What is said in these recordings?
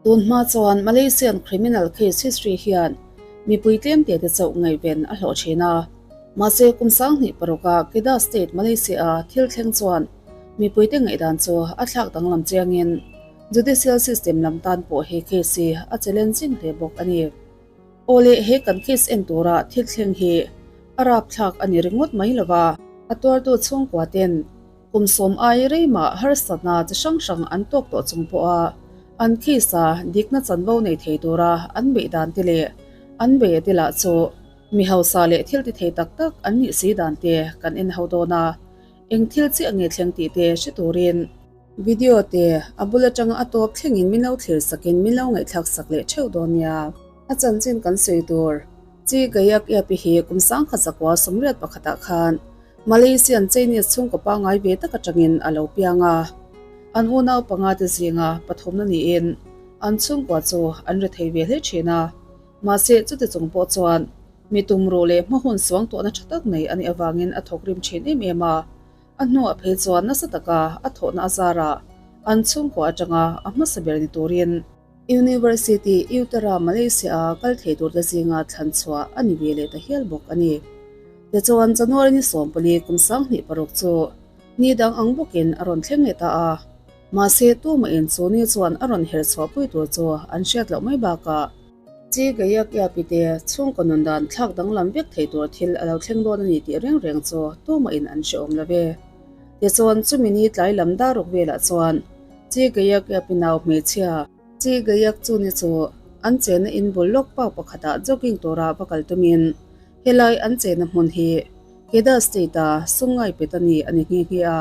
Tun hma chuan Malaysian criminal case history hian mipui tlemte te chauh ngaihven a hlawh thin a. Mahse kum 2006 a Kedah State Malaysia a thil thleng chuan mipuite ngaihdan chu a thlak danglam chiangin judicial system lam tan pawh he case hi a challenging hle bawk a ni. Aw le he kan case en tura thil thleng hi a rapthlak a ni ringawt mai lova, a tuartu chhungkua ten Kum sawm ai reimah harsatna chi hrang hrang an tawk tawh chung pawha an case-a dikna chanvo nei thei tura an beih dan te leh an bei te lah chu mi hausa leh thil ti thei tak tak an nih si dan te kan en ho dawn a, eng thil chiah nge thleng tih te hre turin. Video te a bul atanga a tawp thlengin min lo thlir sakin min lo ngaihthlak sak leh theuh dawn nia. A chanchin kan sawi tur chi Gayak Iapi hi kum 1981 ah khan Malaysian Chinese chhungkaw pangngai ve tak atangin a lo piang a, an unau panga te zinga pathumna niin an chhungkua chu an rethei ve hle thin a. Mahse, chuti chung pawh chuan mi tumruh leh hma hun suang tawhna tha tak nei a nih avangin a thawk rim thin em em a. A hnuah phei chuan nasa taka a thawhna a zarah an chhungkua atanga a hmasa ber ni turin University Utara Malaysia-a kal thei turte zinga thlan chhuah a ni ve leh ta hial bawk a ni. Tichuan, January ni 14 kum 2006 chu ni dang ang bawkin a rawn thleng leh ta a. Mahse, tumahin chu ni chuan a rawn her chhuah pui tur chu an hriat loh mai bakah, Chi Gayak Iapi te chhungkaw nun dan thlak danglam vek thei tur thil a lo thleng dawn a ni tih reng reng chu tumahin an hre awm lo ve. Tichuan, chumi ni tlai lam dar ruk velah chuan Chi Gayak Iapi nau hmeichhia, Chi Gayak chu ni chu an chenna in bul lawk pa pakhatah jogging tura va kal tumin helai an chenna hmun hi Kedah State-a Sungai Petani a ni nghe nghe a.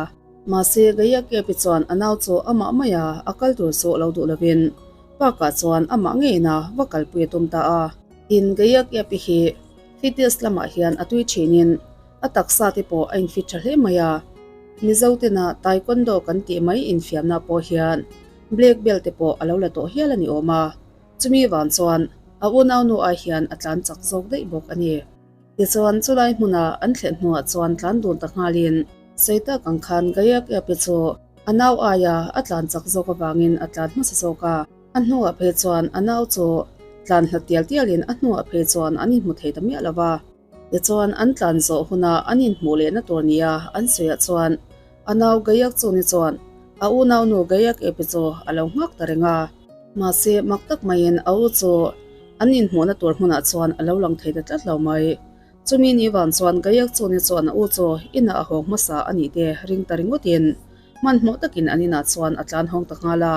Mahse, Gayak Iapi chuan a nau chu amah maia a kal tur chu lo duh lovin Park-ah chuan amah ngeina va kalpui a tum ta a. Tin, Gayak Iapi hi fitness lamah hian a tui thinin a taksa te pawh a infit tha hle mai a. Mizo tena Taekwondo kan tih mai infiamna pawh hian black belt te pawh a lo la tawh hial a ni awm a. Chumi vang chuan a unaunu ai hian a tlan chak zawk daih bawk a ni. Tichuan chulai hmuna an thlen hnuah chuan tlan dun ta nghalin sawi tak ang khan Gayak Iapi chu a nau aia a tlan chak zawk avangin a tlan hmasa zawk a. A hnuah phei chuan a nau chu tlan hlat tial tialin a hnuah phei chuan an inhmu thei ta miah lo va. Tichuan an tlan zawh huna an inhmuh lehna tur nia an sawiah chuan a nau Gayak chu ni chuan a unaunu Gayak Iapi chu a lo nghak ta reng a. Mahse mak tak maiin a u chu an inhmuhna tur hmunah chuan a lo lang thei ta tlat lo mai. Chumi ni vang chuan Gayak chu ni chuan a u chu inah a hawng hmasa a nih te ring ta ringawtin hmanhmawh takin an inah chuan a tlan hawng ta nghal a.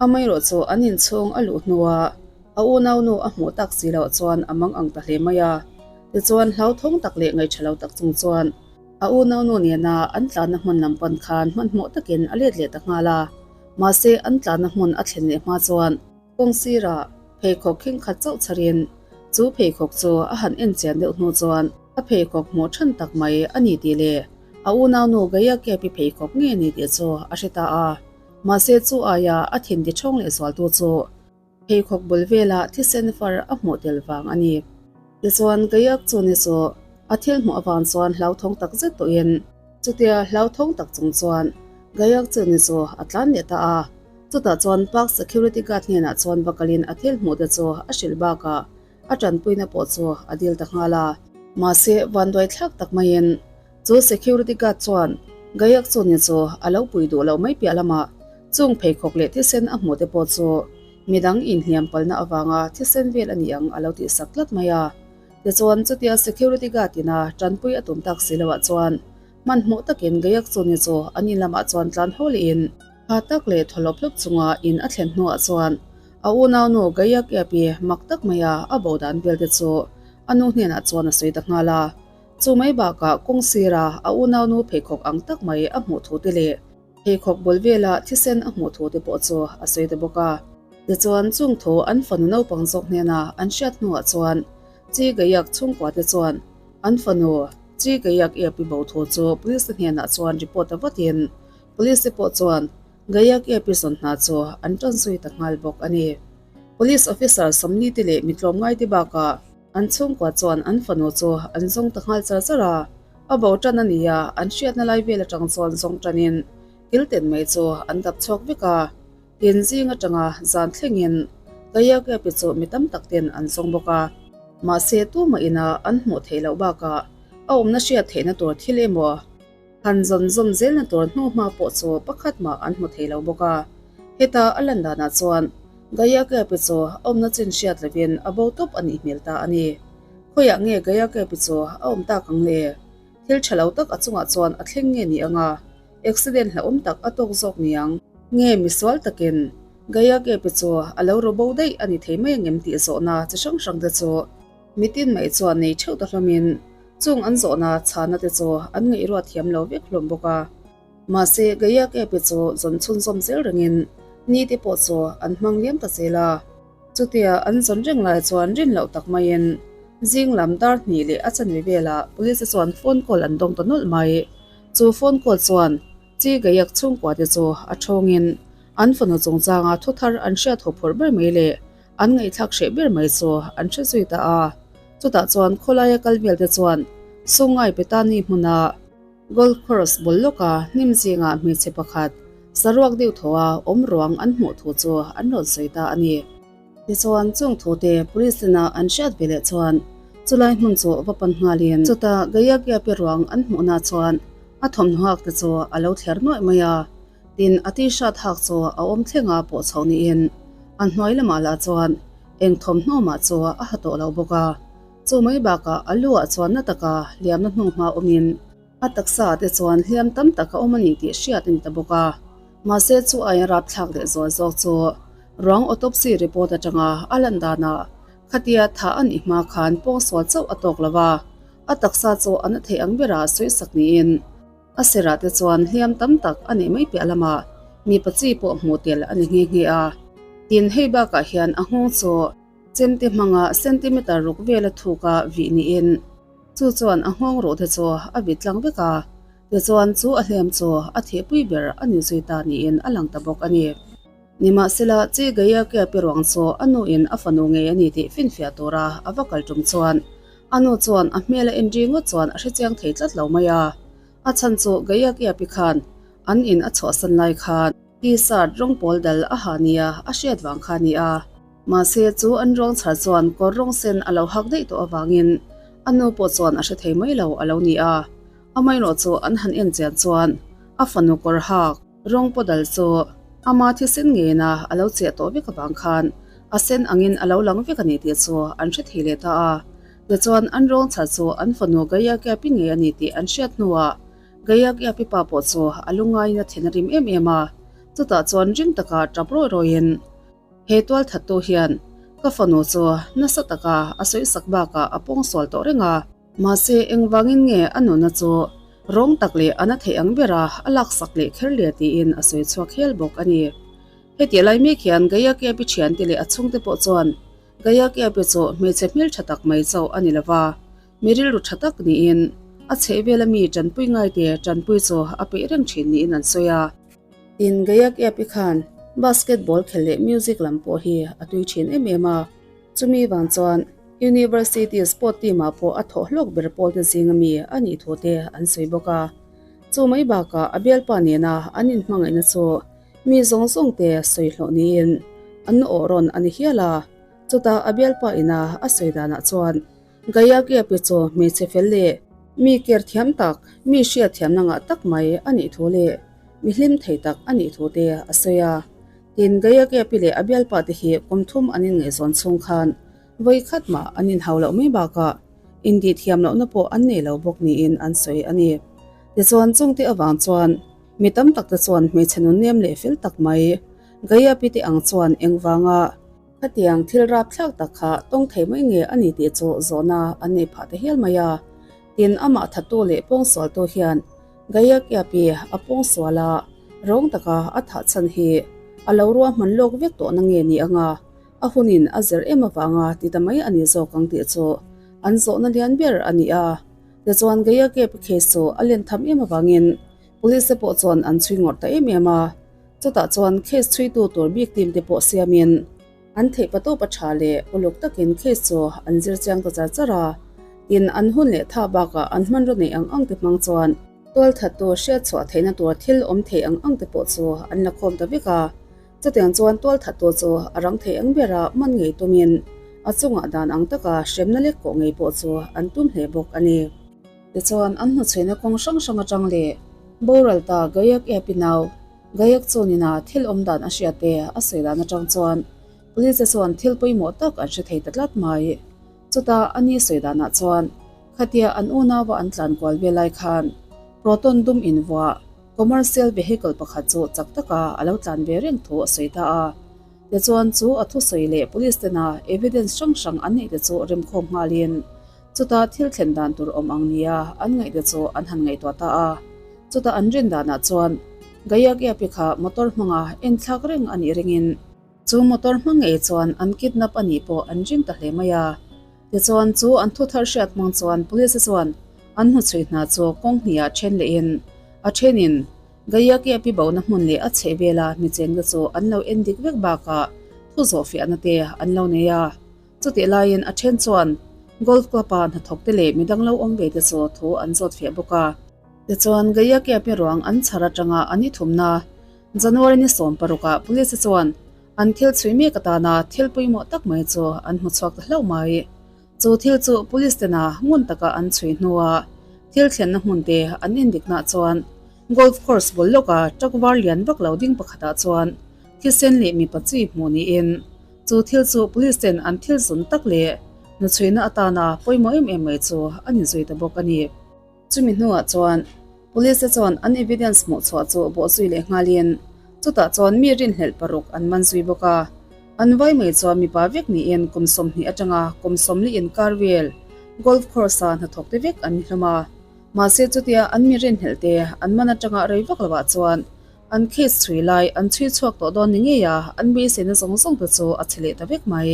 Amaherawh chu an inchhung a luh hnuah a unaunu a hmuh tak si loh chuan a mang ang ta hle mai a. Tichuan hlauthawng tak leh ngaihṭha lo tak chung chuan a unaunu nena an tlanna hmun lam pan khan hmanhmawh takin a let leh ta nghal a. Mahse an tlanna hmun a thlen leh hma chuan kawng sirah pheikhawk khing khat chauh chharin chu pheikhawk chu a han en chian deuh hnu chuan a pheikhawk hmuh than tak mai a ni tih leh a unaunu Gaiakepi pheikhawk nge ni tih chu a hre ta a. Mahse chu aia a thin ti thawng leh zualtu chu pheikhawk bul vela thisen far a hmuh tel vang a ni. Tichuan Gaiak chu ni chu a thil hmuh avang chuan hlauthawng tak zet tawhin Chutia hlauthawng tak chung chuan Gayak chu ni chu a tlan leh ta a. Chutah chuan park security guard hnenah chuan va kalin a thil hmuh te chu a hrilh bakah a tanpuina pawh chu a dil ta nghal a. Mahse vanduai thlak tak maiin chu security guard chuan Gayak chu ni chu a lo pui duh loh mai piah lamah chung pheikhawk leh thisen a hmuh te pawh chu midang inhliam palna avanga thisen vel a ni ang a lo tihsak tlat mai a. Tichuan, chutia security guard ina tanpui a tum tak si loah chuan hmanhmawh takin Gayak Chuni chu an in lamah chuan tlan haw lehin ha tak leh thaw lawp lawp chunga in a thlen hnuah chuan a unaunu Gayak Iapi mak tak maia a bo dan vel te chu a nu hnenah chuan a sawi ta nghal a. Chu mai bakah kawng sira a unaunu pheikhawk ang tak mai a hmuh thu te leh Pheikhawk bul vela thisen a hmuh thu te pawh chu a sawi ta bawk a. Tichuan, chung thu an fanu naupang zawk hnena an hriat hnuah chuan Chi Gayak chhungkua te chuan an fanu Chi Gayak Iapi bo thu chu police te hnenah chuan report a vatin police te pawh chuan Gayak Iapi zawn hna chu an tan zui ta nghal bawk a ni. Police officer 40 te leh mi tlawmngai te bakah an chhungkua chuan an fanu chu an zawng ta nghal char char a. A bo tan a ni a, an hriatna lai vel atang chuan zawng tanin kil ten mai chu an dap chhuak vek a. Tin zing atanga zan thlengin Gayakyapi chu mi tam tak ten an zawng bawk a. Mahse tumah ina an hmuh theih loh bakah a awmna hriat theihna tur thil emaw han zawn zawm zelna tur hnuhma pawh chu pakhat mah an hmu thei lo bawk a. Heta a lan danah chuan Gayakyapi chu a awmna chin hriat lovin a bo tawp a nih hmel ta a ni. Khawiah nge Gayakyapi chu a awm tak ang le? Thil tha lo tak a chungah chuan a thleng nge ni ang a? Accident hlauhawm tak a tawk zawk niang. Nge misual takin Gaya Kepi chu a lo ru bo daih a ni thei mai angem tih zawhna chi hrang hrang te chu mitin mai chuan nei theuh ta hlawmin chung an zawhna chhana te chu an ngaihruat thiam lo vek hlawm bawk a. Mahse Gaya Kepi chu zawn chhunzawm zel rengin ni te pawh chu an hmang liam ta zel a. Chutia an zawn reng lai chuan rin loh tak maiin zing lam dar hnih leh a chanve velah police te chuan phone call an dawng ta nawlh mai. Chu phone call chuan Chi Gayak chhungkua te chu a thawngin an fanu chungchanga thu thar an hriat haw phawrh ber mai leh an ngaihthlak hreh ber mai chu an hre zui ta a. Chutah chuan khawlaia kal vel te chuan Sungai Petani hmuna Golf course bul lawka hnim zingah hmeichhe pakhat saruak deuh thaw a awm ruang an hmuh thu chu an rawn sawi ta a ni. Tichuan chung thute police ina an hriat ve leh chuan chulai hmun chu va pan nghalin chutah Gayagyapi ruang an hmuhna chuan a thawmhnaw hak te chu a lo thler nuaih mai a, tin a t-shirt hak chu a awm thlenga pawh chho niin a hnuai lamah lah chuan eng thawmhnaw mah chu a ha tawh lo bawk a. Chu mai bakah a lu ah chuan na taka hliamna hnu hma awmin a taksa ah te chuan hliam tam tak a awm a ni tih hriat a ni ta bawk a. Mahse chu aiin rapthlak leh zual zawk chu ruang autopsy report atanga a lan danah khatia thah a nih hma khan pawngsual chauh a tawk lo a, a taksa chu a na thei ang berah sawisak niin a serah te chuan hliam tam tak a neih mai piah lamah mipa chi pawh hmuh tel a ni nghe nghe a. Tin hei bakah hian a nghawng chu Chemte hmanga centimeter ruk vela thuka vih niin chu chuan a nghawng ruh te chu a vit tlang vek a, tichuan chu a hliam chu a thehpui ber a ni zui ta niin a lang ta bawk a ni. Nimahsela, Chi Gayakya pi ruang chu a nuin a fanu ngei a ni tih finfiah tura a va kal tum chuan a nu chuan a hmel a en ri ngawt chuan a hrechiang thei tlat lo mai a, a chhan chu Gayakya pi khan an in a chhuahsan lai khan T-shirt rawng pawl dal a ha nia a hriat vang kha a ni a. Mahse, chu an ruang chhar chuan kawr rawng sen a lo hak daih tawh avangin a nu pawh chuan a hre thei mai lo a lo ni a. Amaherawh chu an han en chian chuan a fanu kawr hak rawng paw dal chu ama thisen ngeina a lo chiah tawh vek avang khan a sen angin a lo lang vek a ni tih chu an hre thei leh ta a. Tichuan, an ruang chhar chu an fanu Gaya Kiapi ngei a ni tih an hriat hnuah Gaya Kiapi pa pawh chu a lungaiin a thin a rim em em a. Chutah chuan ring taka tap rawih rawihin, He tualthattu hian ka fanu chu nasa taka a sawisak bakah a pawngsual tawh reng a. Mahse, engvangin nge a nuna chu rawng tak leh a na theih ang bera a laksak leh kher le tiin a sawi chhuak hial bawk a ni. Hetiah lai mek hian Gaya Kiapi thiante leh a chhungte pawh chuan Gaya Kiapi chu hmeichhe hmeltha tak mai chauh a ni lova, mi rilru tha tak niin a chhehvela mi tanpui ngaite tanpui chu a peih reng thin niin an sawi a. Tin, Gayak App-i khan basketball khelh leh music lam pawh hi a tui thin em em a. Chumi vang chuan University sport team-ah pawh a thawh hlawk ber pawl te zinga mi a nih thu te an sawi bawk a. Chu mai bakah a bialpa nena an inhmangaihna chu mi zawng zawng te sawi hlawh niin an awh rawn a ni hial a. Chutah a bialpa ina a sawi danah chuan Gayak App-i chu hmeichhe fel leh mi ker thiam tak, mi hriat thiamna ngah tak mai a nih thu leh Mi hlim thei tak a nih thu te a sawi a. Tin, Gayakyapi leh a bialpa te hi kum thum an inngaihzawn chhung khan vawi khat mah an inhau loh mai bakah intih thiam lohna pawh an nei lo bawk niin an sawi a ni. Tichuan, chungte avang chuan mi tam tak te chuan hmeichhe nun nem leh fel tak mai Gayapi te ang chuan engvanga Khatiang thil rapthlak tak kha tawng thei mai nge a ni tih chu zawhna an nei phah ta hial mai a. Tin, amah thattu leh pawngsualtu hian Gayakyapi a pawngsual a, rawng taka a thah chhan hi a lo ruahman lawk vek tawhna nge ni anga a hunin a zir em avanga ti ta mai a ni zawk ang tih chu an zawhna lian ber a ni a. Tichuan Gayakyapi case chu a len tham em avangin Police te pawh chuan an chhui ngawrh ta em em a. Chutah chuan case chhuitu tur bik team te pawh siamin an theih patawp a tha leh uluk takin case chu an zir chiang ta char char a. Tin, an hun leh tha bakah an hmanraw neih ang ang te hmang chuan tualthattu hriatchhuah theihna tur thil awm thei ang ang te pawh chu an la khawm ta vek a. Chutiang chuan tualthattu chu a rang thei ang bera man ngei tumin a chungah dan ang taka hremna lek kawh ngei pawh chu an tum hle bawk a ni. Tichuan an hnuchhuina kawng hrang hrang atang leh boral ta Gayak Epi nau Gayak chuanina thil awm dan a hriat te a sawi dan atang chuan Police te chuan thil pawimawh tak an hre thei ta tlat mai. Chutah a ni sawi danah chuan khatia an unauva an tlan kual ve lai khan Proton dum invuah Commercial vehicle pakhat chu chak taka a lo tlan ve reng thu a sawi ta a. Tichuan chu a thusawi leh police tena evidence hrang hrang an neih te chu remkhawm nghalin chutah thil thlen dan tur awm ang nia an ngaih te chu an han ngaihtuah ta a. Chutah an rin danah chuan Gayak Eapi kha motor hmanga enthlak reng a nih ringin chu motor hmang ngei chuan an kidnap a nih pawh an ring ta hle mai a. Tichuan chu an thu thar hriat hmang chuan police chuan an hnuchhui hna chu kawng hnih ah then lehin a thenin Gayaki a pi bona hmun leh a chheh vela mi chengte chu an lo en dik vek bakah thu zawh fiahna te an lo nei a. Chutih laiin a then chuan golf club a hnathawk te leh midang lo awm ve te chu thu an zawt fiah bawk a. Tichuan Gayaki a pi ruang an chhar atanga an i thumna January ni 16 ah police chuan An thil chhui mek atana thil pawimawh tak mai chu an hmu chhuak ta hlauh mai. Chu thil chu police tena ngun taka an chhui hnua thil thlenna hmun te an indiknaah chuan golf course bul lawka truck var lian vak lo ding pakhatah chuan thisen leh mipa chi hmuh niin chu thil chu police ten an thil zun tak leh hnuchhuina atana pawimawh em em mai chu a ni zui ta bawk a ni. Chumi hnuah chuan Police te chuan an evidence hmuh chhuah chu bawhzui leh nghalin chutah chuan mi rinhlelh paruk an man zui bawk a. An vai mai chuan mipa vek niin kum 20 atanga kum 40 inkar vel golf course a hnathawk te vek an ni hlawm a. Mahse chutia an mi rinhlelh te an man atanga rei vak lovah chuan an case chhui lai an chhui chhuak tawh dawn ni ngei a, an beiseina zawng zawng te chu a chhe leh ta vek mai.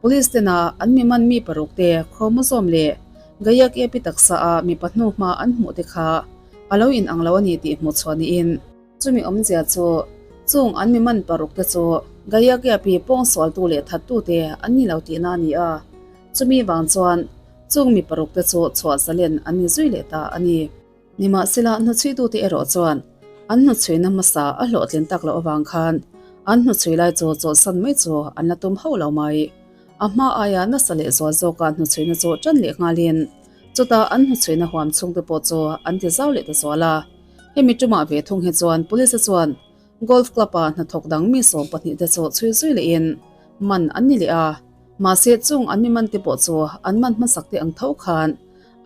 Police tena an mi man mi paruk te chromosome leh Gayak Epi taksa a mi pahnu hma an hmuh te kha a lo in ang lo a ni tih hmuh chhuah niin chumi awmzia chu chung an mi man paruk te chu Gayak Epi pawngsualtu leh thattu te an ni lo tihna a ni a, chumi vang chuan chung mi paruk te chu chhuah zalen an ni zui leh ta a ni. Nimahsela, hnuchhuitute erawh chuan an hnuchhuina hmasa a hlawhtlin tak loh avang khan an hnuchhui lai chu chawlhsan mai chu an la tum hauh lo mai. A hma aia nasa leh zual zawka hnuchhuina chu tan leh nghalin chutah an hnuchhuina huam chhungte pawh chu an ti zau leh ta zual a. Hemi tumah ve thung hi chuan Police chuan Golf Club-a hnathawk dang mi 12 te chu chhui zui lehin man an ni leh a, mahse chung an mi man te pawh chu an man hmasak te ang tho khan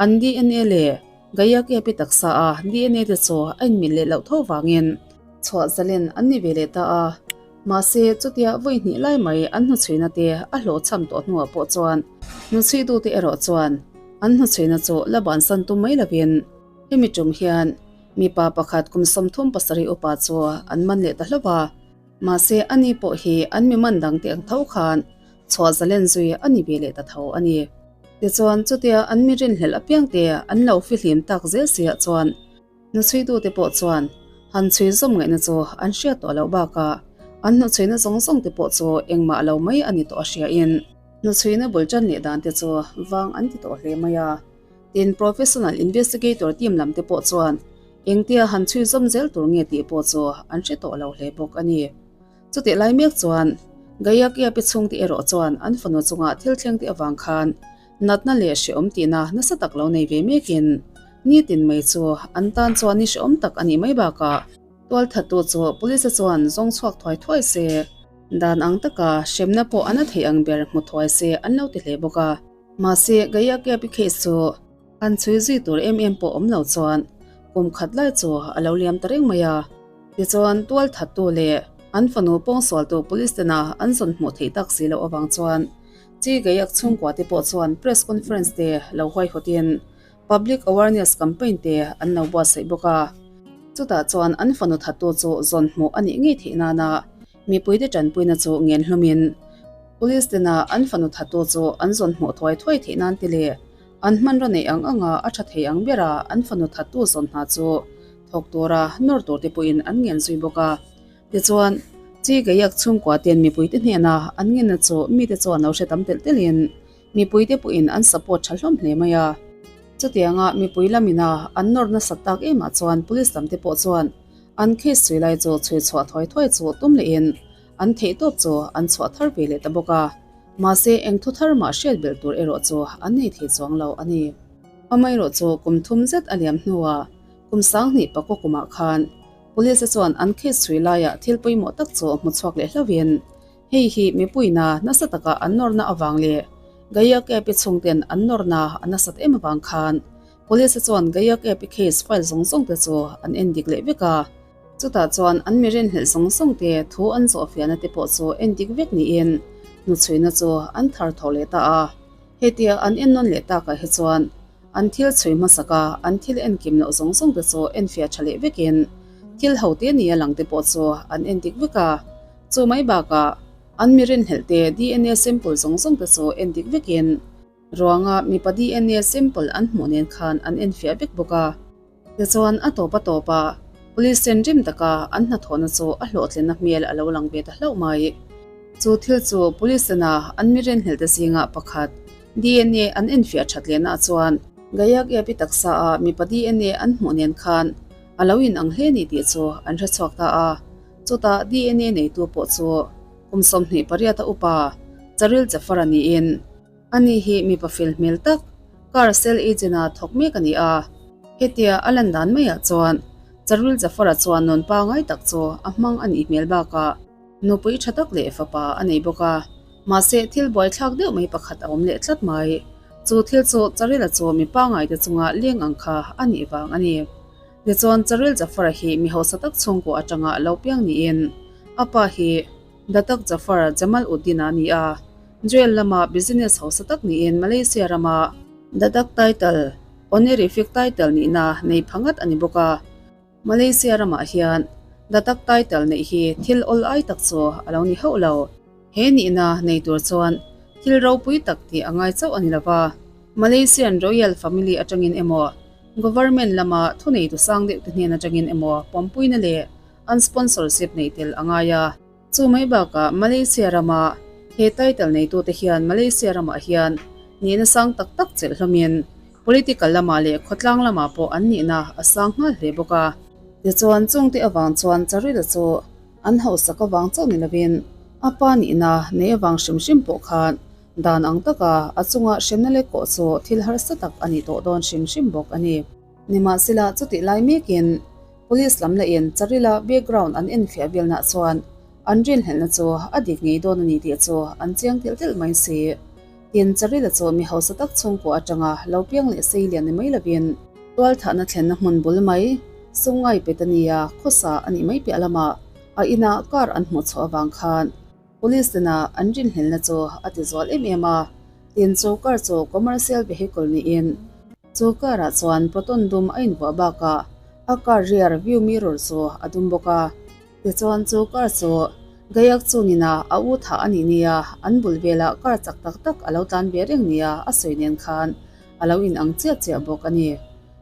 an DNA leh Gaia Kepi taksa a DNA te chu a inmil leh loh tho vangin chhuah zalen an ni ve leh ta a, mahse chutia vawi hnih lai mai an hnuchhuina te a hlawhchham tawh hnuah pawh chuan hnuchhuitute erawh chuan an hnuchhuina chu la bansan tum mai lovin hemi tum hian mipa pakhat kum 37 upa chu an man leh ta hlauh a, mahse ani pawh hi an mi man dang te ang tho khan chhuah zalen zui a ni ve leh ta tho a ni. Tichuan, chutia an mi rinhlelh apiang te an lo fihlim tak zel siah chuan hnuchhuitute pawh chuan han chhui zawm ngaihna chu an hriat tawh loh bakah an hnuchhuina zawng zawng te pawh chu engmah lo mai a ni tawh a hriain hnuchhuina bul tan leh dan te chu vang an ti tawh hle mai a. Tin, Professional Investigator team lam te pawh chuan engtia han chhui zawm zel tur nge tih pawh chu an hre tawh lo hle bawk a ni. Chutih lai mek chuan Gayakia pi chhungte erawh chuan an fanu chungah thil thleng te avang khan natna leh hrehawm tihna nasa tak lo nei ve mekin nitin mai chu an tan chuan ni hrehawm tak a nih mai bakah tualthattu chu police chuan zawng chhuak thuai thuai se, dan ang taka hremna pawh a na thei ang ber hmu thuai se an lo ti hle bawk a. Mahse Gayakia pi case chu An chhui zui tur em em pawh awm lo chuan kum khat lai chu a lo liam ta reng mai a. Tichuan tual thattu leh an fanu pawngsualtu police tena an zawn hmuh theih tak si loh avang chuan Chi Gayak chhungkua te pawh chuan press conference te lo huaihawtin public awareness campaign te an lo buatsaih bawk a. Chutah chuan an fanu thattu chu zawn hmuh a nih ngei theih nana mipuite tanpuina chu ngen hlumin police tena an fanu thattu chu an zawn hmuh thuai thuai theih nan te leh An hmanraw neih ang anga a tha thei ang bera an fanu thattu zawn hna chu thawk tura nawr tur te pawhin an ngen zui bawk a. Tichuan, Chi Gayak chhungkua ten mipuite hnena an ngenna chu mite chuan lo hre tam telh telhin mipuite pawhin an support tha hlawm hle mai a. Chutianga mipui lamina an nawr nasat tak emah chuan police lam te pawh chuan an case chhui lai chu chhui chhuah thuai thuai chu tum lehin. an theihtawp chu an chhuah thar ve leh ta bawk a. Mahse, eng thu thar mah hriat belh tur erawh chu an nei thei chuang lo a ni. Amaherawhchu kum thum zet a liam hnuah kum 2000 pakaw kumah khan Police te chuan an case chhui laiah thil pawimawh tak chu hmu chhuak leh hlauhin hei hi mipuina nasa taka an nawrna avang leh Gayak App-i chhungten an nawrna a nasat em avang khan Police te chuan Gayak App-i case file zawng zawng te chu an en dik leh vek a. Chutah chuan an mi rinhlelh zawng zawng te thu an zawhfiahna te pawh chu en dik vek niin hnuchhuina chu an thar tho leh ta a. Hetia an en nawn leh takah hi chuan an thil chhui hmasak a, an thil en kim loh zawng zawng te chu en fiah tha leh vekin thil ho te nia lang te pawh chu an en dik vek a. Chu mai bakah an mi rinhlelh te DNA sample zawng zawng te chu en dik vekin ruanga mipa DNA sample an hmuh nen khan an en fiah vek bawk a. Tichuan a tawp a tawp a, police ten rim taka an hnathawhna chu a hlawhtlinna hmel a lo lang ve ta hlauh mai. Chu thil chu police tena an mi rinhlelh te zingah pakhat DNA an enfiah that lehna chuan Gayak Epi taksa a mipa DNA an hmuh nen khan a lo inang hle ni tih chu an hre chhuak ta a. Chutah DNA neitu pawh chu kum 28 a upa Charil Jafar-a niin, Ani hi mipa fel hmel tak, car sale agent-a thawk mek a ni a. Hetia a lan dan maiah chuan Charul Jafar-a chuan nun pangai tak chu a hmang a nih hmel bakah nupui tha tak leh fapa a nei bawk a. Mahse, thil buaithlak deuh mai pakhat a awm leh tlat mai. Chu thil chu Charil-a chu mi pangaite chunga leng ang kha a nih vang a ni. Tichuan, Charul Jafar-a hi mi hausa tak chhungkaw atanga lo piang niin a pa hi Datuk Jaafar Jamal Uddin a ni a. Jewel lama business hausa tak niin Malaysia rama Datuk title, honorific title nihna nei pha ngat a ni bawk a. Malaysia ramah hian Datuk title neih hi thil awl ai tak chu a lo ni hauh lo. He nihna nei tur chuan thil ropui tak tih a ngai chauh a ni lova, Malaysian Royal Family atangin emaw, Government lama thuneitu sang deuh te hnen atangin emaw pawmpuina leh an sponsorship neih tel a ngai a. Chu mai bakah Malaysia rama he title neitute hian Malaysia ramah hian nihna sang tak tak chelh hlawmin political lamah leh khawtlang lamah pawh an nihna a sang nghal hle bawk a. Tichuan chungte avang chuan Charila chu an hausak avang chauh ni lovin a pa nihna nei avang hrim hrim pawh khan dan ang taka a chunga hremna leh kawh chu thil harsa tak a ni tawh dawn hrim hrim bawk a ni. Nimahsela chutih lai mekin Police lam lahin Charila background an enfiah velnah chuan an rinhlelhna chu a dik ngei dawn a ni tih chu an chiang telh telh mai si. Tin, Charila chu mi hausa tak chhungkaw atanga lo piang leh sei lian ni mai lovin tualthahna thlenna hmun bul mai Sungai Petania khawsa a nih mai piah lamah a inah car an hmuh chhuah avang khan Police tena an rinhlelhna chu a ti zual em em a. Tin, chu car chu commercial vehicle niin Chu car ah chuan Proton dum a invuah bakah a car rear view mirror chu a dum bawk a. Tichuan chu car chu Gayak chungin a a u thah a nih nia an bul velah car chak tak tak a lo tlan ve reng nia a sawi nen khan a lo in ang chiah chiah bawk a ni.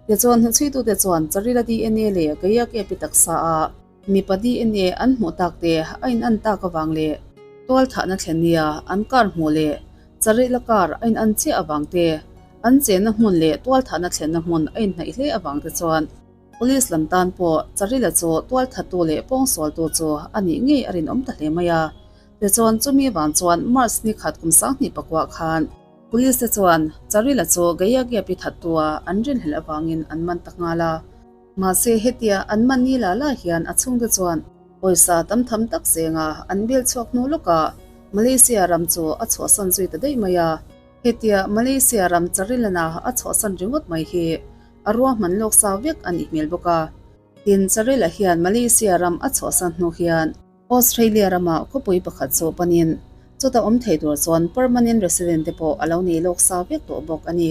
Tichuan hnuchhuitute chuan Charila DNA leh Gayak app i taksa a mipa DNA an hmuh tak te a in an tak avang leh tualthahna thlen nia an car hmuh leh Charila car a in an chiah avang te An chenna hmun leh tualthahna thlenna hmun a inhnaih hle avang te chuan Police lam tan pawh Charila chu tualthattu leh pawngsualtu chu a nih ngei a rinawm ta hle mai a. Tichuan chumi vang chuan March ni khat kum 2009 khan Police te chuan Charila chu Gayagya pi thattua an rinhlelh avangin an man ta nghal a. Mahse hetia an man ni la la hian a chhungte chuan pawisa tam tham tak zenga an bel chhuak hnu lawkah Malaysia ram chu a chhuahsan zui ta daih mai a. Hetia Malaysia ram Charilana a chhuahsan ringawt mai hi a ruahman lawk sa vek a nih hmel bawk a. Tin, Charila hian Malaysia ram a chhuahsan hnu hian Australia rama khawpui pakhat chu panin chuta awm thei tur chuan permanent resident te pawh a lo nei lawk sa vek tawh bawk a ni.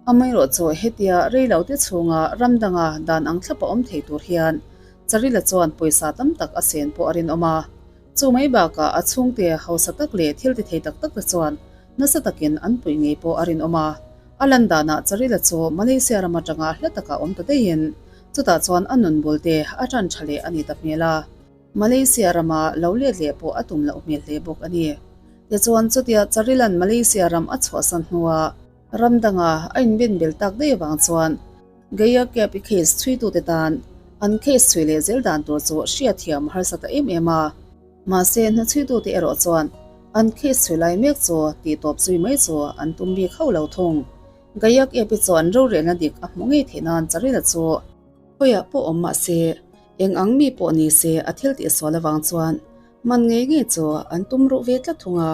Amaherawhchu hetia reilote chhunga ram danga dan ang thlapa awm thei tur hian Charila chuan pawisa tam tak a sen pawh a rinawm a. Chu mai bakah a chhungte hausa tak leh thil ti thei tak tak te chuan nasa takin an puih ngei pawh a rinawm a. A lan danah Charila chu Malaysia ram atanga hla takah awm ta daihin chutah chuan a nun bul te a tan tha leh a ni ta hmel a. Malaysia rama lo let leh pawh a tum loh hmel hle bawk a ni. Tichuan chutia Charila'n Malaysia ram a chhuahsan hnuah ram danga a inben bel tak daih avang chuan Gaya Cab i case chhuitute tan an case chhui leh zel dan tur chu hriatthiam a harsa ta em em a. Mahse, hnuchhuitute erawh chuan an case chhui lai mek chu tihtawp zui mai chu an tum bik hauh lo thung. Gayak Epi chuan rorelna dik a hmuh ngei theih nan Charila chu khawiah pawh awm mah se, eng ang mi pawh ni se a thil tihsual avang chuan man ngei ngei chu an tum ruh ve tlat thung a.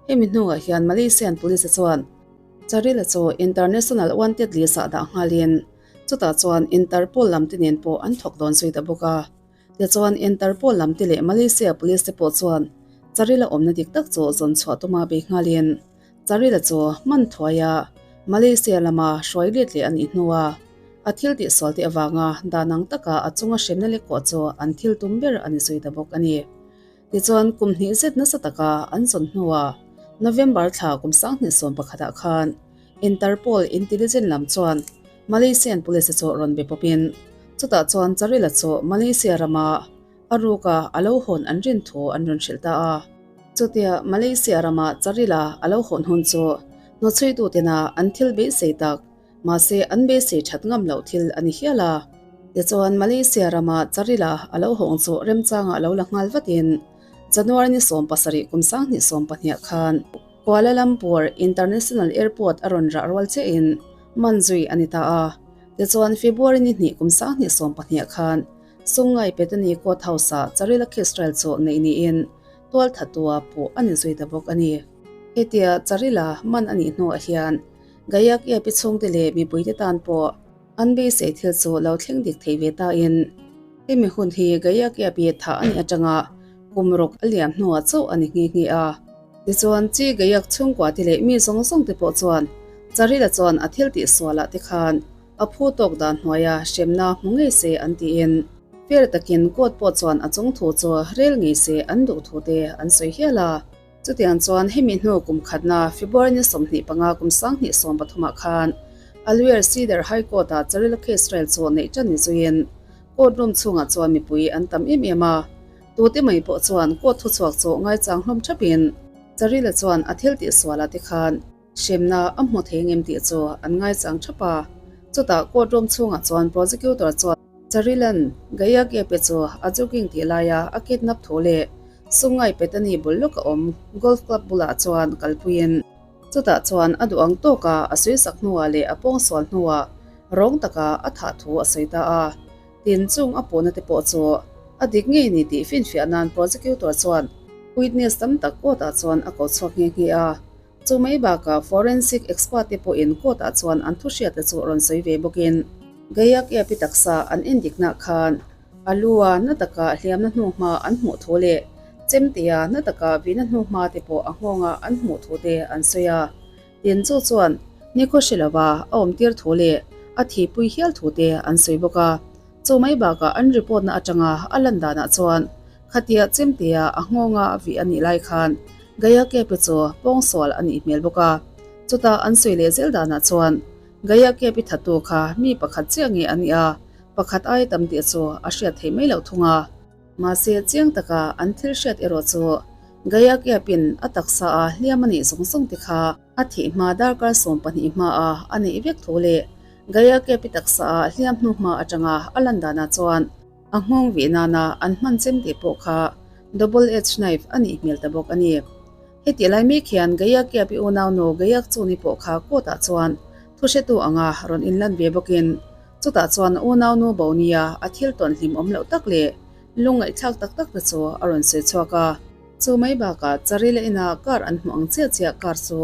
Hemi hnuah hian Malaysian Police chuan Charila chu International Wanted List ah dah nghalin chutah chuan Interpol lam te nen pawh an thawk dawn zui ta bawk a. Tichuan Interpol lam te leh Malaysia Police te pawh chuan Charila awmna dik tak chu zawn chhuah tuma bei nghalin Charila chu hman thuaia Malaysia lama hruai let leh a nih hnua a thil tihsual te avanga dan ang taka a chunga hremna lek pawh chu an thil tum ber a ni zui ta bawk a ni. Tichuan kum hnih zet nasa taka an zawn hnua November thla kum 2011 ah khan Interpol Intelligence lam chuan Malaysian Police chu rawn be pawpin chutah chuan Charila chu Malaysia rama a ruka a lo hawn an rin thu an rawn hrilh ta a. Chutia Malaysia rama Charila a lo hawn hun chu hnawchhuitutena an thil beisei tak, mahse an beisei that ngam loh thil a ni hial a. Tichuan Malaysia rama Charila a lo hawng chu remchangah lo la nghal vatin January ni 17 kum 2012 khan Kuala Lumpur International Airport a rawn rah rual chiahin man zui a ni ta a. Tichuan February ni hnih kum 2012 khan Sungai Petani Court House-ah Charila case trial chu neih niin tualthatua puh a ni zui ta bawk a ni. Hetia Charila man a nih hnuah hian Gayak Iapi chhungte leh mipuite tan pawh an beisei thil chu lo thleng dik thei ve tain hemi hun hi Gayak Iapi thah a nih atanga kum ruk a liam hnuah chauh a ni nghe nghe a. Tichuan chi Gayak chhungkua te leh mi zawng zawng te pawh chuan Charila chuan a thil tih sualah te khan a phu tawk dan hnuaia hremna hmu ngei se an tiin fair takin court pawh chuan a chung thu chu rel ngei se an duh thu te an sawi hial a. Chutiang chuan hemi hnu kum khatna February ni 25 kum 2013 ah khan Alwar Cedar High Court ah Charila case trial chu neih tan ni zuiin court room chhungah chuan mipui an tam em em a. Tute mai pawh chuan court thuchhuak chu ngaichang hlawm thapin Charila chuan a thil tihsualah te khan Hremna a hmu thei ngem tih chu an ngaichang thap a. Chutah court room chhungah chuan prosecutor chuan Charilan Gaia Gepe chu a jogging tih laia a kidnap thu leh Sungai Petani bul lawk a awm golf club bulah chuan kalpuiin chutah chuan a duh ang tawka a suisak hnuah leh a pawngsual hnuah rawng taka a thah thu a sawi ta a. Tin chung a puhna te pawh chu a dik ngei ni tih finfiah nan prosecutor chuan witness tam tak court ah chuan a ko chhuak nghe nghe a. Chu mai bakah forensic expert te pawhin court ah chuan an thu hriat te chu rawn sawi ve bawkin Gayak Epi taksa an endikna khan a lu a na taka hliamna hnuhma an hmuh thu leh chemtea na taka vihna hnuhma te pawh a nghawnga an hmuh thu te an sawi a. Tin chu chuan nikhaw hre lova a awmtir thu leh a thihpui hial thu te an sawi bawk a. Chu mai bakah an report na atanga a lan danah chuan khatia chemtea a nghawnga vih a nih lai khan Gaya Kepe chu pawngsual a nih hmel bawk a. Chutah an sawi leh zel danah chuan Gaya Kepe thattu kha mi pakhat chiah nge a nih a, pakhat aia tam tih chu a hriat theih mai loh thung a. Mahse chiang taka an thil hriat erawh chu Gaya Kepe-in a taksa a hliam a nih zawng zawng te kha A thih hma darkar 12 hmaah a neih vek thu leh Gaya Kepi taksa ah hliam hnu hma atanga a lan danah chuan a nghawng vih nana an hman chem tih pawh kha double edge knife a nih hmel ta bawk a ni. Heti lai mek hian Gaya Kepi unaunu Gayak Chuni pawh kha court ah chuan thuhretu anga rawn inlan ve bawkin chutah chuan unaunu bo nia a thil tawn hlim awm loh tak leh lungngaihthlak tak tak te chu a rawn sawi chhuak a. Chu mai bakah Charila ina car an hmuh ang chiah chiah car chu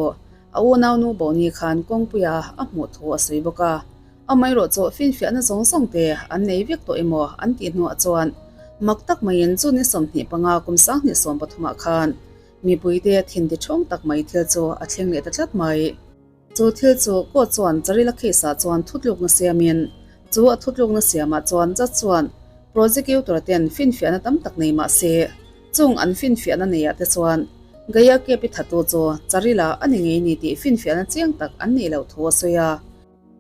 a unaunu Boni khan kawngpuia a hmuh thu a sawi bawk a. Amaherawh chu finfiahna zawng zawng te an nei vek tawh emaw an tih hnuah chuan mak tak maiin chu ni 25 kum 2013 ah khan mipuite thin ti ṭhawng tak mai thil chu a thleng leh ta tlat mai. Chu thil chu court chuan Charila case ah chuan thutlukna siamin chu a thutlukna siamah chuan judge chuan prosecutor ten finfiahna tam tak nei mah se chung an finfiahna neiah te chuan Gaya Kepi thatu chu Charila a ni ngei ni tih finfiahna chiang tak an neih loh thu a sawi a.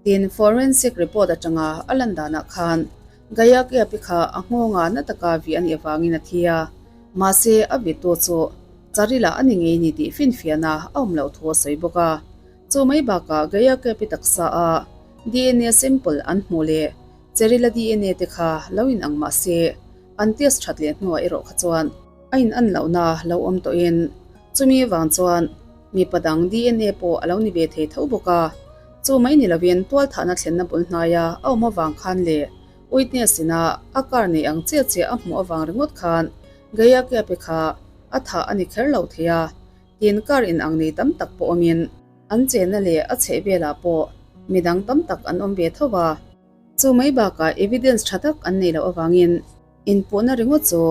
Tin, forensic report atanga a lan danah khan Gaya Kepi kha a nghawnga na taka vih a nih avangin a thi a, mahse a vittu chu Charila a ni ngei ni tih finfiahna a awm loh thu a sawi bawk a. Chu mai bakah Gaya Kepi taksa a DNA sample an hmuh leh Charila DNA te kha lo inang mah se an test that leh hnuah erawh kha chuan. A in an lohna lo awm tawhin chumi vang chuan mipa dang DNA pawh a lo ni ve thei tho bawk a. Chu mai ni lovin tualthahna thlenna bul hnaia a awm avang khan leh witness ina a car nei ang chiah chiah a hmuh avang ringawt khan Gaya Keape kha a thah a ni kher lo thei a, tin car in ang nei tam tak pawh awmin an chenna leh a chhehvelah pawh midang tam tak an awm ve tho a. Chu mai bakah evidence tha tak an nei loh avangin inpuhna ringawt chu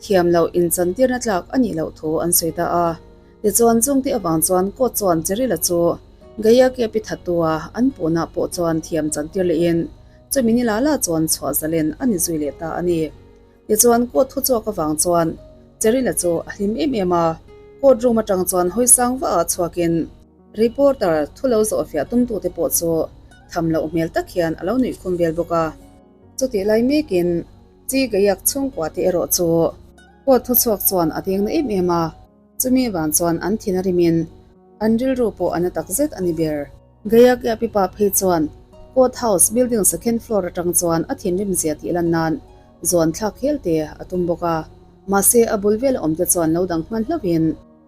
thiam loh inchantirna tlak a nih loh thu an sawi ta a. Tichuan chungte avang chuan court chuan Cherila chu Gaya Keapi thattua an puhna pawh chuan thiam chantir lehin chumi ni la la chuan chhuah zalen a ni zui leh ta a ni. Tichuan court thuchhuak avang chuan Cherila chu a hlim em em a, court room atang chuan hawisang vah ah chhuakin Reporter thu lo zawhfiah tumtute pawh chu tham loh hmel tak hian a lo nuih khum vel bawk a. Chutih lai mekin Chi Gayak chhungkua te erawh chu court thuchhuak chuan a deng na em em a, chumi vang chuan an thin a rimin an rilru pawh a na tak zet a ni ber. Gayak Yapipa phei chuan court house building second floor atang chuan a thinrim zia tih lan nan zawn thlak hel te a tum bawk a, mahse a bul vel awm te chuan lo dang hman hlauhin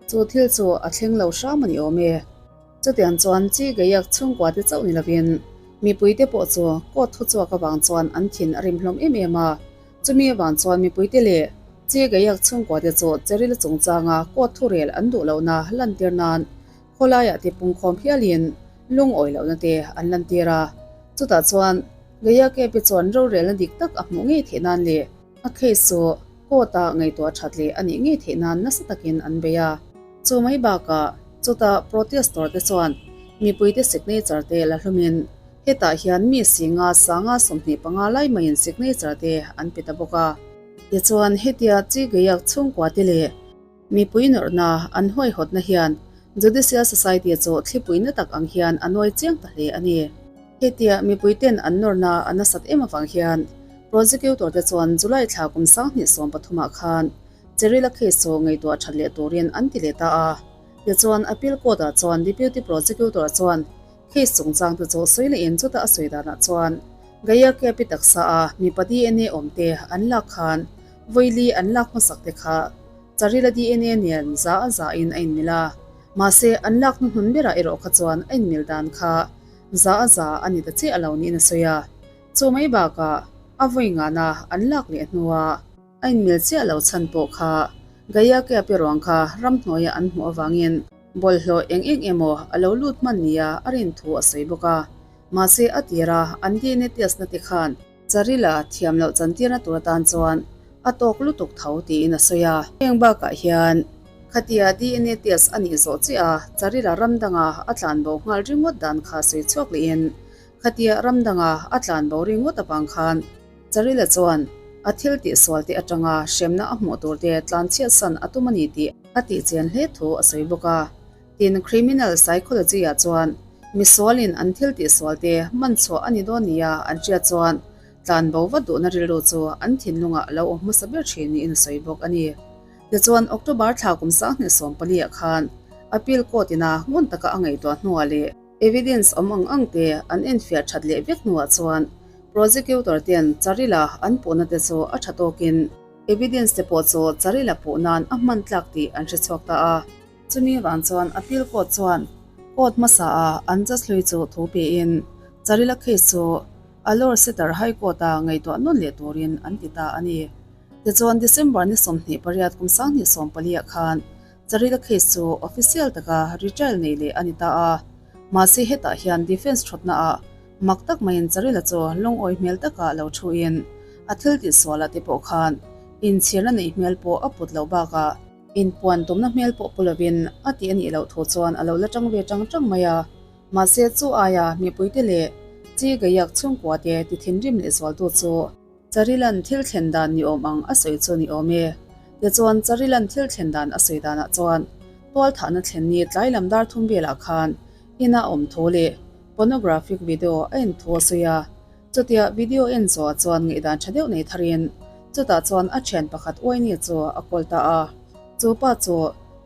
Chu thil chu a thleng lo hram a ni awm e. Chutiang chuan Chi Gayak chhungkua te chauh ni lovin mipuite pawh chu court thuchhuak avang chuan an thin a rim hlawm em em a. Chumi avang chuan mipuite leh Chi Gayak chhungkua te chu Cheril chungchanga court thurel an duh lohna lantir nan khawlaiah te pungkhawm hialin lungawi lohna te an lantir a. Chutah chuan Gayak Ape chuan rorelna dik tak a hmuh ngei theih nan leh A case chu court-a ngaihtuah that leh a nih ngei theih nan nasa takin an bei a. Chu mai bakah chuta protestor te chuan mipuite signature te la hlumin hetah hian mi singa sanga 25 lai maiin signature te an pe ta bawk a. Tichuan hetia Chigayak chhungkua te leh Mipui nawrhna an huaihawtna hian Judicial Society chu thlipuina tak ang hian a nawi chiang ta hle a ni. Hetia mipuiten an nawrhna a nasat em avang hian Prosecutor te chuan July thla kum 2013 ah khan Cherila case chu ngaihtuah that leh turin an ti leh ta a. Tichuan Appeal Court ah chuan Deputy Prosecutor chuan case chungchang te chu sawi lehin chuta a sawi danah chuan Gaya Kepi taksa a mipa DNA awm te an lak khan Vawili an lak hmasak te kha Charila DNA nen za a za in a inmil a, mahse an lak hnuhnun berah erawh kha chuan a inmil dan kha za a za a ni ta chiah lo niin a sawi a. Chu mai bakah a vawi ngana an lak leh hnua a inmil chiah lo chhan pawh kha Gaya Keape ruang kha ramhnuaia an hmuh avangin bawlhhlawh eng eng emaw a lo lut hman nia a rin thu a sawi bawk a. Mahse a tira an DNA test na te khan Charila thiam loh chantirna tur atan chuan a tawk lutuk tho tiin a sawi a. Heng bakah hian khatia DNA test a nih zawh chiah a, Charila ram danga a tlan bo nghal ringawt dan kha sawi chhuak lehin khatia ram danga a tlan bo ringawt avang khan Charila chuan a thil tihsual te atanga hremna a hmuh tur te tlan chhiatsan a tum a ni tih a tihchian hle thu a sawi bawk a. Tin, criminal psychology-ah chuan misualin an thil tihsual te man chhuah a ni dawn nia an hriat chuan tlan bo vat duhna rilru chu an thinlungah a lo awm hmasa ber thin niin a sawi bawk a ni. Tichuan, October thla kum 2014 ah khan Appeal Court ina ngun taka a ngaihtuah hnuah leh evidence awm ang ang te an enfiah that leh vek hnuah chuan Prosecutor ten Charila an puhna te chu a tha tawkin evidence te pawh chu Charila puh nan a hman tlak tih an hre chhuak ta a. Chumi vang chuan Appeal Court chuan court hmasa ah an judge hlui chu thu pein Charila case chu Alor Setar High Court a ngaihtuah nawn leh turin an ti ta a ni. Tichuan December ni 28 kum 2014 ah khan Charila case chu official taka retrial nei leh a ni ta a. Mahse hetah hian defence thawtna ah mak tak maiin Charila chu lungawi hmel taka lo thuin a thil tihsual ah te pawh khan inchhirna neih hmel pawh a put loh bakah Inpuan tumna hmel pawh pu lovin a tih a nih loh thu chuan a lo la tang ve tang tang mai a. Mahse chu aia mipuite leh Chi Gayak chhungkua te ti thinrim leh zualtu chu Charilan thil thlen dan ni awm ang a sawi chu ni awm e. Tichuan Charilan thil thlen dan a sawi danah chuan tualthahna thlen ni tlai lam dar thum velah khan ina awm thu leh pornographic video a en thu a sawi a. Chutia video en zawhah chuan ngaihdan tha deuh nei tharin chutah chuan a thian pakhat uaini chu a kawl ta a. Chu pa chu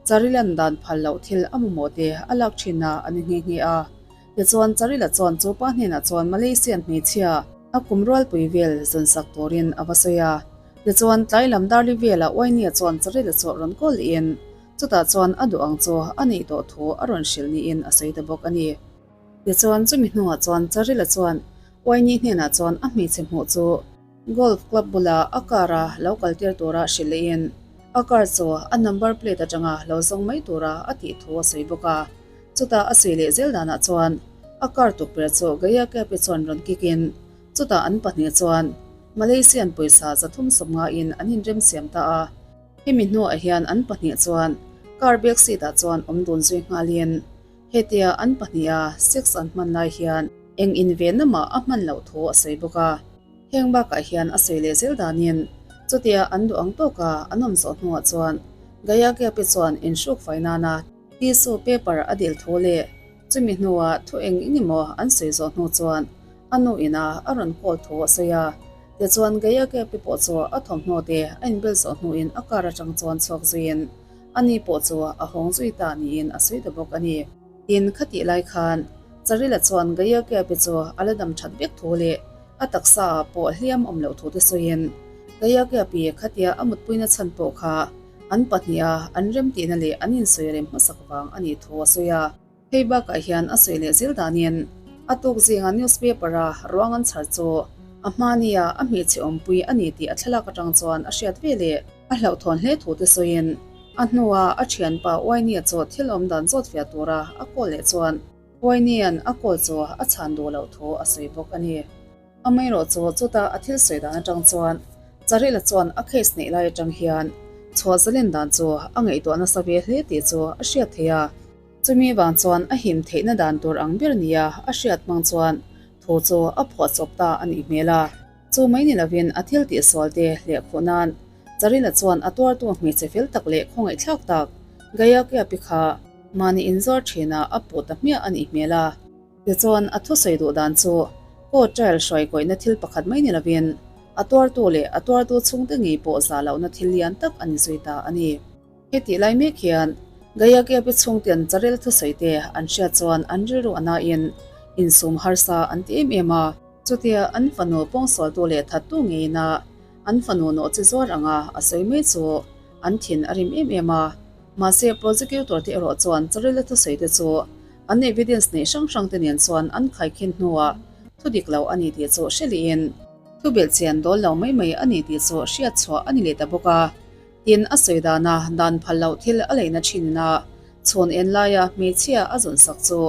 Charilan dan phal loh thil a mamawh te a lak thin a a ni nghe nghe a. Tichuan Charila chuan chu pa hnenah chuan Malaysian hmeichhia a kum rualpui vel zawn sak turin a va sawi a. Tichuan, tlai lam darli velah Uainia chuan Charila chu rawn kawl lehin chutah chuan a duh ang chu a neih tawh thu a rawn hrilh niin a sawi ta bawk a ni. Tichuan, chumi hnuah chuan Charila chuan Uaini hnenah chuan a hmeichhe hmuh chu Golf club bula a car a lo kaltir tura hrilh lehin a car chu a number plate atanga lo zawng mai tura a tih thu a sawi bawk a. Chutah a sawi leh zel danah chuan a car tukverh chu Gaya Cape chuan rawn kick in chutah an pahnih chuan Malaysian pawisa 350 in an inremsiam ta a. Hemi hnuah hian an pahnih chuan car back seat ah chuan awm dun zui nghalin hetia an pahniha sex an hman lai hian eng invenna mah a hman loh thu a sawi bawk a. Heng bakah hian a sawi leh zel danin chutia an duh ang tawka an awm zawh hnuah chuan Gaya Cape chuan inhruk fai nana tissue paper a dil thu leh chumi hnuah thu eng eng emaw an sawi zawh hnu chuan a nu ina a rawn call thu a sawi a. Tichuan Gaya Cape pawh chu a thawmhnaw te a inbel zawh hnuin a car atang chuan chhuak zuiin a ni pawh chu a hawng zui ta niin a sawi ta bawk a ni. Tin, khatih lai khan Charila chuan Gaya Cape chu a la dam that vek thu leh a taksa ah pawh hliam awm loh thu te sawiin Gaya Cape khatia a mutpuina chhan pawh kha an pahniha an remtihna leh an insawi rem hmasak vang a nih thu a sawi a. Hei bakah hian a sawi leh zel danin a tuk zinga newspaper-a ruang an chhar chu a hmania a hmeichhe awmpui a ni tih a thlalak atang chuan a hriat ve leh a hlauhthawn hle thu te sawiin a hnua a thianpa Uainia chu thil awm dan zawt fiah tura a call leh chuan Uainia'n a call chu a chhan duh loh thu a sawi bawk a ni. Amaherawhchu chuta a thil sawi dan atang chuan Charila chuan a case neih lai atang hian chhuah zalen dan chu a ngaihtuah nasa ve hle tih chu a hriat theih a. Chumi vang chuan a him theihna dan tur ang ber nia a hriat hmang chuan thu chu a phuahchawp ta a nih hmel a. Chu mai ni lovin a thil tihsual te hleh khuh nan Charila chuan a tuartu hmeichhe fel tak leh khawngaihthlak tak Gayakiapi kha mahni inzawr thinah a puh ta hmiah a nih hmel a. Tichuan a thusawi duh dan chu court trial hruai kawihna thil pakhat mai ni lovin a tuartu leh a tuartu chhungte ngei pawh zah lohna thil lian tak a ni zui ta a ni. Hetih lai mek hian Gayakiapi chhungten Charil thusawi te an hriat chuan an rilru a nain insum harsa an ti em em a. Chutia an fanu pawngsualtu leh thattu ngeina an fanu nawh chi zuar anga a sawi mai chu an thin a rim em em a. Mahse prosecutor te erawh chuan Charila thusawi te chu an evidence neih hrang hrang te nen chuan an khaikhin hnuah thu dik lo a ni tih chu hre lihin thu belhchian dawl lo mai mai a ni tih chu hriat chhuah a ni leh ta bawk a. Tin, a sawi dana dan phal loh thil a leina thinna chhawn en laia hmeichhia a zawn sak chu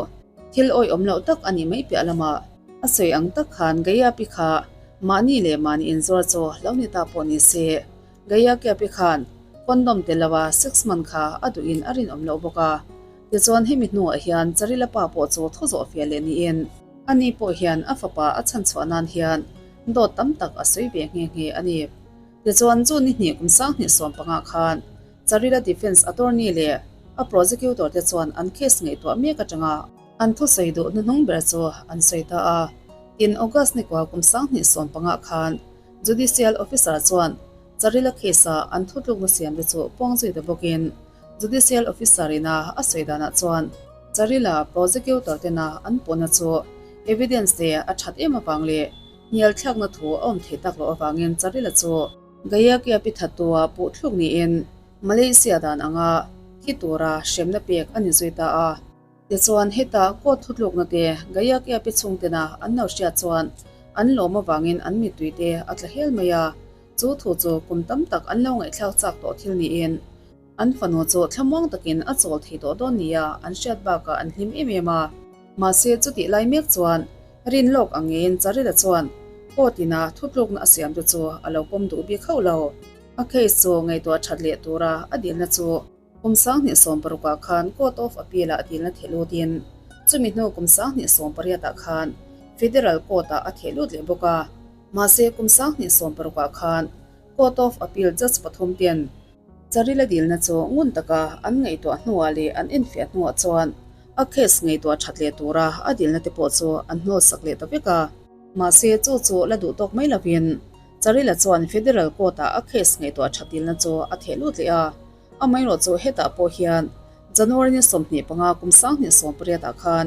thil awihawm loh tak a nih mai piah lamah a sawi ang tak khan Gaiapi kha mahni leh mahni inzuar chu lo ni ta pawh ni se. Gaiakiapi khan condom tel loa sex man kha a duhin a rinawm loh bawk a. Tichuan hemi hnuah hian Charila pa pawh chu thu zawh fiah leh niin ani pawh hian a fapa a chhanchhuah nan hian dawt tam tak a sawi ve nghe nghe a ni. Tichuan, chu ni hnih kum 2015 khan Charila Defence Attorney leh a Prosecutor te chuan an case ngaihtuah mek atanga an thusawi duh hnuhnung ber chu an sawi ta a. Tin, August ni kua kum 2015 khan Judicial Officer chuan Charila case-a an thutlukna siam te chu puang zui ta bawkin Judicial Officer ina a sawi danah chuan Charila Prosecutor tena an puhna chu evidence te a that em avang leh Hnial thlakna thu a awm thei tak loh avangin Charila chu Gayakia pi thattua puh thluk niin Malaysia dan anga thi tura hremna pek a ni zui ta a. Tichuan heta court thutlukna te Gayakia pi chhungtena an lo hriat chuan an lawm avangin an mittui te a tla hel mai a, chu thu chu kum tam tak an lo ngaihthlak chak tawh thil niin an fanu chu thlamuang takin a chawl thei tawh dawn nia an hriat bakah an hlim em em a. Mahse chutih lai mek chuan Rin lawk ang ngeiin Charila chuan court ina thutlukna a siam te chu a lo pawm duh bik hauh lo. A case chu ngaihtuah that leh tura a dilna chu kum 2016 ah khan Court of Appeal ah dilna theh lutin chumi hnu kum 2018 ah khan Federal Court ah a theh lut leh bawk a. Mahse kum 2016 ah khan Court of Appeal judge pathum ten Charila dilna chu ngun taka an ngaihtuah hnuah leh an enfiah hnuah chuan a case ngaihtuah that leh tura a dilna te pawh chu an hnawlsak leh ta vek a. Mahse, chu chu la duh tawk mai lovin Charila chuan Federal Court-ah a case ngaihtuah that dilna chu a theh lut leh a. Amaherawhchu hetah pawh hian January ni 25 kum 2018 ah khan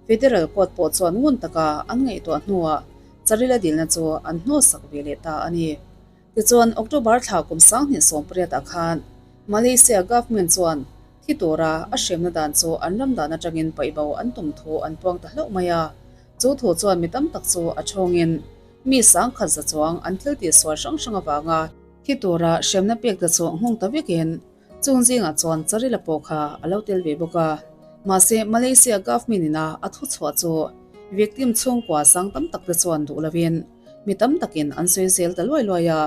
Federal Court pawh chuan ngun taka an ngaihtuah hnuah Charila dilna chu an hnawlsak ve leh ta a ni. Tichuan, October thla kum 2018 ah khan Malaysia government chuan thi tura a hremna dan chu an ram dan atangin paih bo an tum thu an puang ta hlauh mai a. Chu thu chuan mi tam tak chu a chhawngin mi 10,000 za chuang an thil tihsual hrang hrang avanga thi tura hremna pek te chu nghawng ta vekin Chung zingah chuan Charila pawh kha a lo tel ve bawk a. Mahse, Malaysia government ina a thuchhuah chu victim chhungkua sang tam tak te chuan duh lovin mi tam takin an sawi zel ta luai luai a.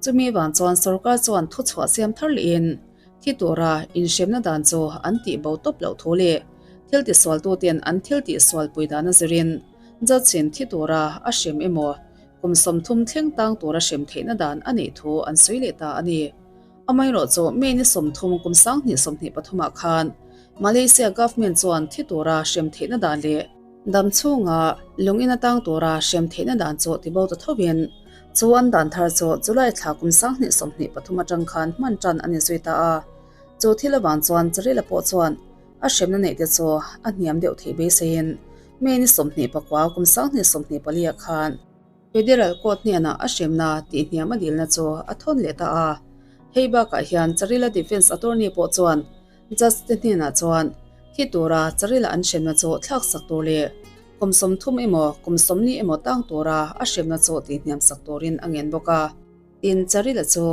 Chumi vang chuan sorkar chuan thuchhuah siam thar lehin thi tura inhremna dan chu an tih bo tawp loh thu leh thil tisualtuten an thil tihsual pui dan a zirin judge in thi tura a hrem emaw kum 30 thleng tang tura hrem theihna dan a neih thu an sawi leh ta a ni. Amaherawhchu, May ni 30 kum 2023 ah khan Malaysia government chuan thi tura hrem theihna dan leh dam chhunga lung in atang tura hrem theihna dan chu tibo ta thovin chu an dan thar chu July thla kum 2023 atang khan hman tan a ni zui ta a. Chu thil avang chuan Charila pawh chuan a hremna neih te chu a hniam deuh theih beiseiin May ni 29 kum 2024 ah khan Federal Court hnenah a hremna tih hniam a dilna chu a thawn leh ta a. Hei bakah hian Charila Defence Attorney pawh chuan Judge te hnenah chuan thi tura Charila an hremna chu thlak sak tur leh kum 30 emaw kum 40 emaw tang tura a hremna chu tih hniam sak turin a ngen bawk a. Tin, Charila chu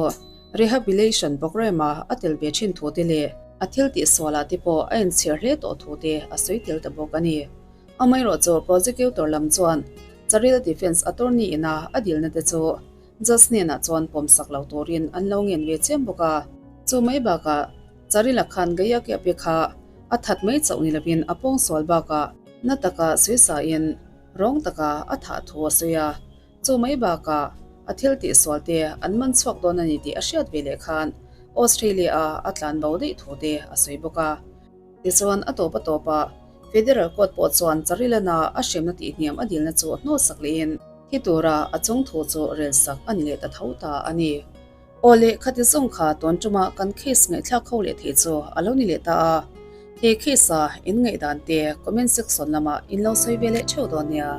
Rehabilitation Programme-a a tel ve thin thu te leh a thil tihsualah te pawh a inchhir hle tawh thu te a sawi tel ta bawk a ni. Amaherawhchu Prosecutor lam chuan Charil Defence Attorney ina a dilna te chu Judge hnenah chuan pawmsak lo turin an lo ngen ve chiam bawk a. Chu mai bakah Charila khan Gayaki a pe kha a that mai chauh ni lovin a pawngsual bakah na taka suisain rawng taka a thah thu a sawi a. Chu mai bakah a thil tihsual te an man chhuak dawn a ni tih a hriat ve leh khan Australia-a a tlan bo daih thu te a sawi bawk a. Tichuan a tawp a tawpah Federal Court pawh chuan Charilana a hremna tihhniam a dilna chu hnawhsak lehin thi tura a chung thu chu relsak a ni leh ta tho ta a ni. Aw le, khati zawng kha tawn ṭuma kan case ngaihthlak ho leh theih chu a lo ni leh ta a. He case-a in ngaihdan te comment section lamah in lo sawi ve leh ṭheuh dawn nia.